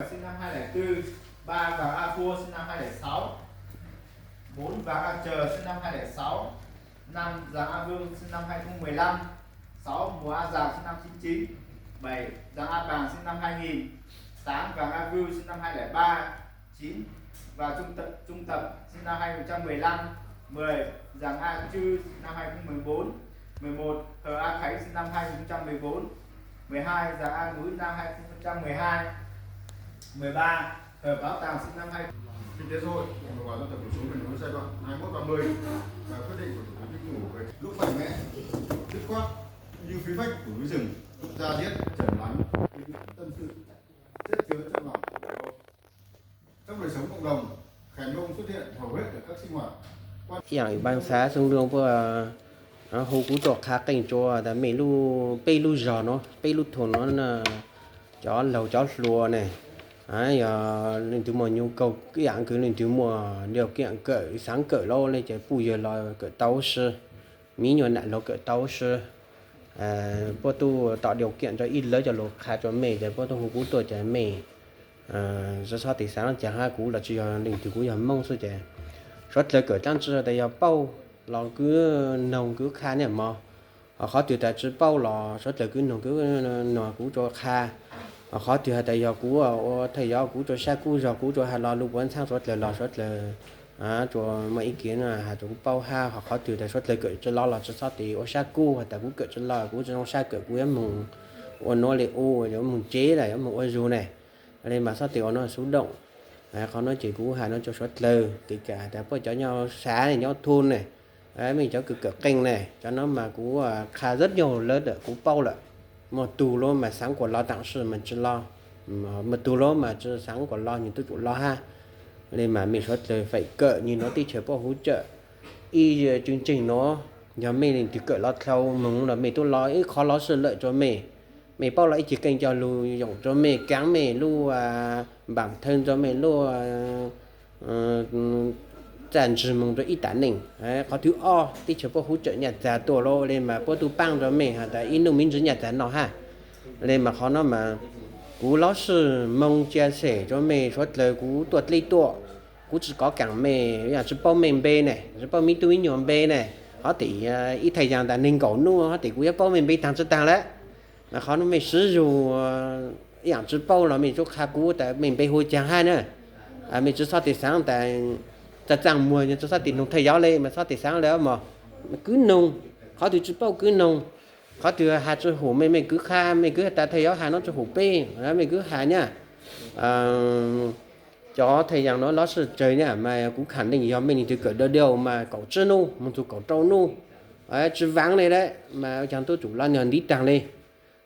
Vàng sinh năm hai lẻ tư, ba Vàng A Khua sinh năm hai lẻ sáu, bốn Vàng A Chờ sinh năm hai lẻ sáu, năm Vàng A Vương sinh năm hai không mười lăm, sáu Mùa A Giàng sinh năm chín chín, bảy Vàng A Bàng sinh năm hai nghìn, tám Vàng A Vư sinh năm hai lẻ ba, chín và Trung Tập, Trung Tập sinh năm hai không mười lăm, mười Vàng A Chư sinh năm hai không mười bốn, mười một Hờ A Khánh sinh năm hai không mười bốn, mười hai Vàng A Ngữ năm hai không mười hai, mười ba Hờ Báo Tàng sinh năm hai. Kinh tế xã hội của đồng bào dân tộc thiểu số miền núi giai đoạn hai mốt ba mươi và quyết định của Thủ tướng Chính phủ về lúc mạnh mẽ, dứt khoát, như phi phách của núi rừng, da diết, trầm lắng, tâm sự, chất chứa trong lòng, trong đời sống cộng đồng, khen ngông xuất hiện hầu hết ở các sinh hoạt. Ib yam ib pab xav xoo loo puas hu kuv tuaj qha qeej rua tas mej lub, peb lub zog no, peb lub thun no, cov laug cov hluas ne, yog leej twg muaj nyu kaug ib yam kws leej twg muaj diau kiam kawm xaav kawm lawm le ces puj yawg los kawm tau si, miv nyuas nam los kawm tau si. Puab tub tom diau kiam rua ib lawv cov lug qha rua mej ces puab tub hu kuv tuaj ces mej tsi xob tes xaav caag hab kuv los tsi yog leej twg, kuv yog Moob xwb ces suav dlawg kawm dlaab tsi tas yog paub los kuv noog kuv qha niaj mov, ho qhov twg tas tsi paub los suav dlawg kuv noog kuv, noog kuv rua qha. Ho qhov twg has tas yog kuv ua thaj yov kuv rua sab kuj zog kuv rua has los lug puav ntxhaab suav dlawg los suav dlawg rua muaj ib kiv has rua kuv paub hab. Ho qhov twg tas suav dlawg kawm tsi lug los tsi xob tes ua sab kuj has tas kuv kawm tsi lug kuv tsi zoo sab kawm kuv yuav moog ua nuav le u, yuav moog tsev las yuav moog ua zug ne, le mas xob tes ua nuav xub doom. Qhov nuav ces kuv has nuav rua suav dlawg, kws has tas puab cov nyob sav ne, nyob thun ne, mej cov kws kawm qeej ne, cov nuav mas kuv qha zab nyaug lawm, kuv paub lawm. Muaj tug lub mas xaav kuas lug taam sim mas tsi lug, muaj tug lub mas tsi xaav kuas lug, nwg tub tsum lug hab. Le mas mej suav dlawg faim kawm nwg nuav teb chaws puab huv tsawm ib tseeg tseeg nuav, yog mej leej twg kawm lug dhau moog los mej tub lug ib qhov lug sij lawm rua mej. Mej paub lug ib ceg qeej coj lug yoom rua mej, kaav mej lub npaam thawj rua mej lub txaj ntsig moog rua ib tam neej. Qhov thib ob, teb chaws puab huv tsawm nyaj txag tuaj lawm le mas puab tub paab rua mej has tas ib nub miv ntsig nyaj txag noj hab. Le mas qhov nuav mas kuv lub sij moog cia xem rua mej suav dlawg kuv tuaj dleb tuaj. Kuv tsi kov kaam mej, yog tsi paub mej npe ne, tsi paub mej tub mej nyuam npe ne. Qhov tes ib thaj yaam tas neeg nkaum nub, qhov tes kuv yuav paub mej npe taag tsi taag lawm. Mas qhov nuav mej sib zug, ib yaam tsi paub los mej tub qha kuv tas mej npe hu caag hab na. Mej tsi xob tes xaav tas txaaj txaaj muag, tsi xob tes noog thaj yov le mas xob tes xaav lawm mog. Kwv noog, qhov twg tsi paub kwv noog, qhov twg has tsi hum mej, mej kwv qha, mej kwv has tas thaj yov has nuav tsi hum peb, mej kwv has nyab. Cov thaj yaam nuav lub sij tsawg nyab mas kuv kham leej yog mej leej twg kawm dawb dawb mas kaum tsib nub moog txug kaum rau nub, tsi vaav le lawm mas ua caag tub tsum lug nyog ntiv taag le.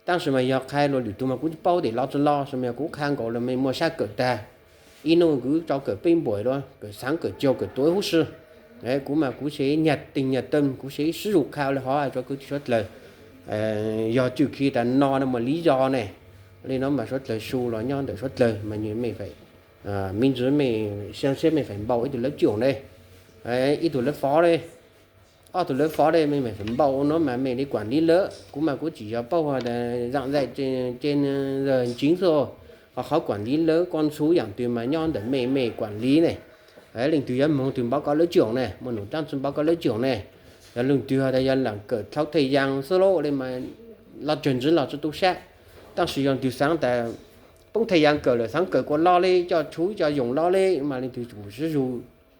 Tab sis mas yog qha luas lwm tug mas kuv tsi paub tes lug tsi lug, tab sis mas yog kuv qha nkaus los mej muaj sab kawm taag. Ib nub kuv tso kawm peb npuam lawm, kawm xaav kawm cuag kawm tuav huv si. Kuv mas kuv se nyag teeg nyag tam, kuv se sib zug qha le hov rua kwv tij suav dlawg. Yog tswm kis tas no muaj li zog ne, le nuav mas suav dlawg su los nyob ntawm suav dlawg mas mej faim, miv ntsig mej xyaa siab mej faim npau ib tug lawv tsoom ne, ib tug lawv fov le, ob tug lawv fov le, mej faim npau nuav mas mej le kuam li lawv. Kuv mas kuv tsim yog paub has tas zaam zaim ces ntseev xwb, ho qhov kuam li lawv koj txhua yaam twg mas nyob ntawm mej, mej kuam li ne. Leej twg yuav moog twg npau koj lawv tsoom ne, muaj num taab tsi npau koj lawv tsoom ne. Yog leej twg has tas yog laam kawm dlhau thaj yaam xwb lauj le mas lug tsawg ntsig los tsi tu sab. Tab sis yog leej twg xaav tas poob thaj yaam kawm lawm xaav kawm kuas lug le, coj tshuv coj yoom lug le mas leej twg tsum sib zug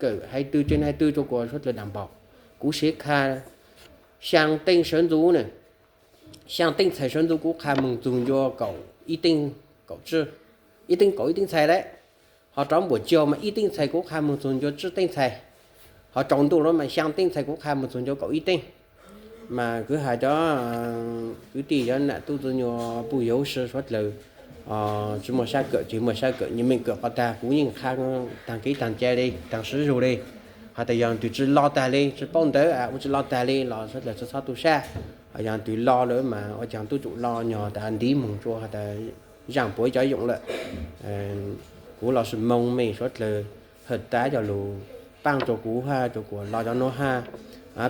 kawm hais twg tsev hais twg rua kuas suav dlawg daam npaum. Kuv sev qha xyaa teej sawv ntxuv ne, xyaa teej txhais sawv ntxuv kuv qha moog txug ncua kaum ib teej, kaum tsib, ib teej kaum ib teej txhais le. Ho rov npuam caug mas ib teej txhais kuv qha moog txug ncua tsib teej txhais. Ho tsaus ntuj lawm mas xyaa teej txhais kuv qha moog txug ncua kaum ib teej. Mas kuv has cov kwv tij cov nam tub txwv nyuas puj yawg huv si suav dlawg, tsi muaj sab kawm ces muaj sab kawm, mej kawm qhov taag kuv yeej qha taag kev taag cai le, taag sib zug le. Has tas yog twg tsi lug taag le, tsi paub ntawv ua tsi lug taag le los suav dlawg tsi txhob tu sab. Yog twg lug lawm mas ua caag tub tsum lug nyog tas ntiv moog rua has tas zaaj puav cov yoom lawm. Kuv los sis moog mej suav dlawg hawm tab coj lug paab rua kuv hab rua kuas lug cov nuav hab.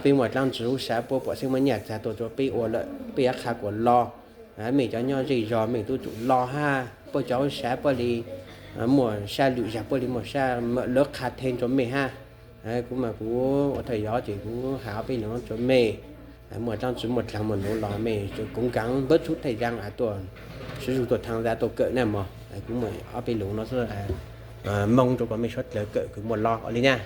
Peb muaj dlaab tsi huv sav puab puam xeeb muab nyaj txag tuaj rua peb ua lawm, peb yuav qha kuas lug. Mej cov nyob zej zog mej tub tsum lug hab, puab cov huv sav puab le muaj sab lwm zag puab li muaj sab lawv qha theej rua mej hab. Kuv mas kuv ua thawj yog ces kuv has ob peb lug rua mej, muaj dlaab tsi muaj dlaag muaj nuv los mej tsuas koob kaav npawb tshub thawj zaa tuaj, sib zug tuaj tham zaa tuaj kawm na mog. Kuv muaj ob peb lug no xwb, moog rua kom mej suav dlawg kawm kws muaj lo ua li nyab.